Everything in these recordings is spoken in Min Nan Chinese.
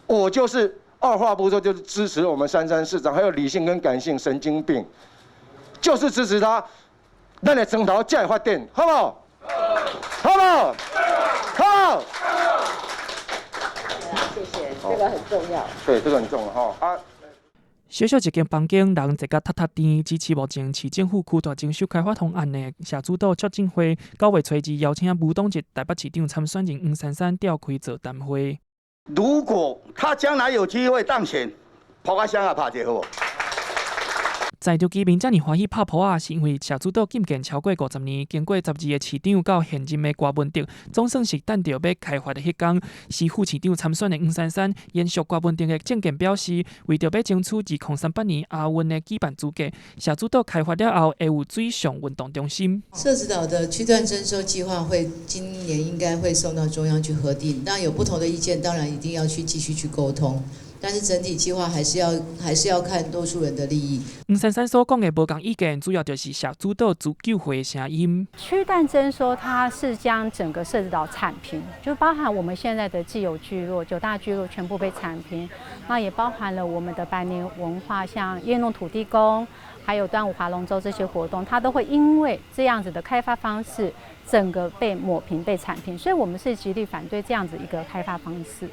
我就是二話不說，就是支持我們珊珊市長，還有理性跟感性神經病，就是支持他，咱的莊頭才會發展，好無？好無？好。謝謝，這個很重要。對，這個很重要哈。啊。小小一間房間，人坐甲塌塌甜。支持目前市政府區段徵收開發方案的社子島促進會，9月初二邀請無黨籍台北市長參選人黃珊珊召開座談會。如果他將來有機會當選，噗仔聲仔拍一下好無？在場居民遮爾歡喜拍噗仔，是因為社子島禁建超過50年，經過12個市長到現任的柯文哲，總算是等著欲開發的彼工。是副市長參選的黃珊珊，延續柯文哲的政見表示，為著欲爭取2038年亞運的舉辦資格，社子島開發了後會有水上運動中心。社子島的區段徵收計劃會今年應該會送到中央去核定，那有不同的意見，當然一定要去繼續去溝通。但是整體計劃還是要看多數人的利益。黃珊珊所講的無仝意見，主要就是社子島自救會的聲音。區段徵收，它是將整個社子島鏟平，就包含我們現在的既有聚落、九大聚落全部被鏟平，那也包含了我們的百年文化，像夜弄土地公，還有端午划龍舟這些活動，它都會因為這樣子的開發方式，整個被抹平、被鏟平，所以我們是極力反對這樣子一個開發方式。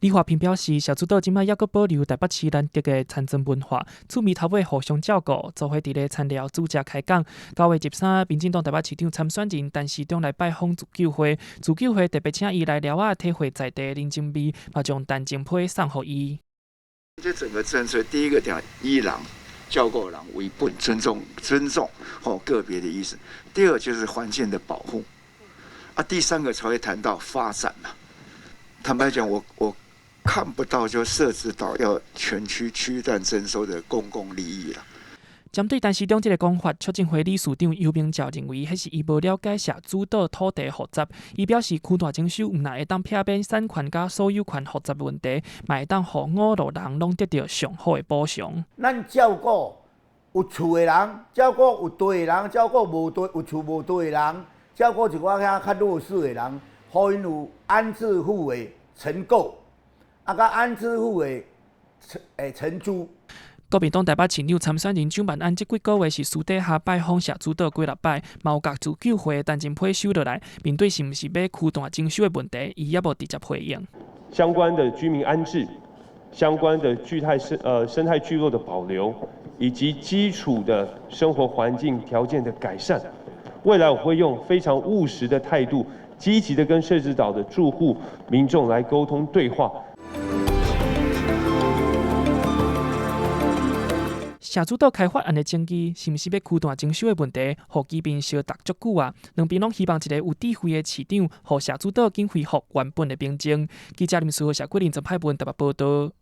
李華平表示，社子島這擺猶閣保留台北市難得的田莊文化，趣味頭尾互相照顧，做伙佇咧田寮煮食開講。9月13，民進黨台北市長參選人陳時中來拜訪自救會，自救會特別請伊來寮仔體會在地人情味，嘛將陳情批送予伊。這整個政策，第一個講以人照顧人為本，尊重尊重吼個別的意思。第二就是環境的保護，啊，第三個才會談到發展嘛。坦白講，我看不到就社子島要全區區段徵收的公共利益啦。針對陳市長這個講法，促進會理事長游明照認為，彼是伊無了解社子島土地複雜。伊表示，區段徵收毋但會當避免產權佮所有權複雜問題，嘛會當予五路人攏得著上好的補償。咱照顧有厝的人，照顧有地的人，照顧無地有厝無地的人，照顧一寡遐較弱勢的人，予𪜶有安置戶的承購，啊，佮安置戶的承租。國民黨台北市長參選人蔣萬安這幾個月是私底下拜訪社子島幾若擺，嘛有共自救會的陳情批收落來。面對是毋是欲區段徵收的問題，伊猶無直接回應。相關的居民安置、相關的聚態生態聚落的保留，以及基礎的生活環境條件的改善，未來我會用非常務實的態度，積極的跟社子島的住戶民眾來溝通對話。社子島開發案的爭議，是毋是欲區段徵收的問題，予居民相鬥足久啊？兩邊攏希望一個有智慧的市長，予社子島緊恢復原本的平靜。記者林書豪、謝桂林、曾派文台北報導。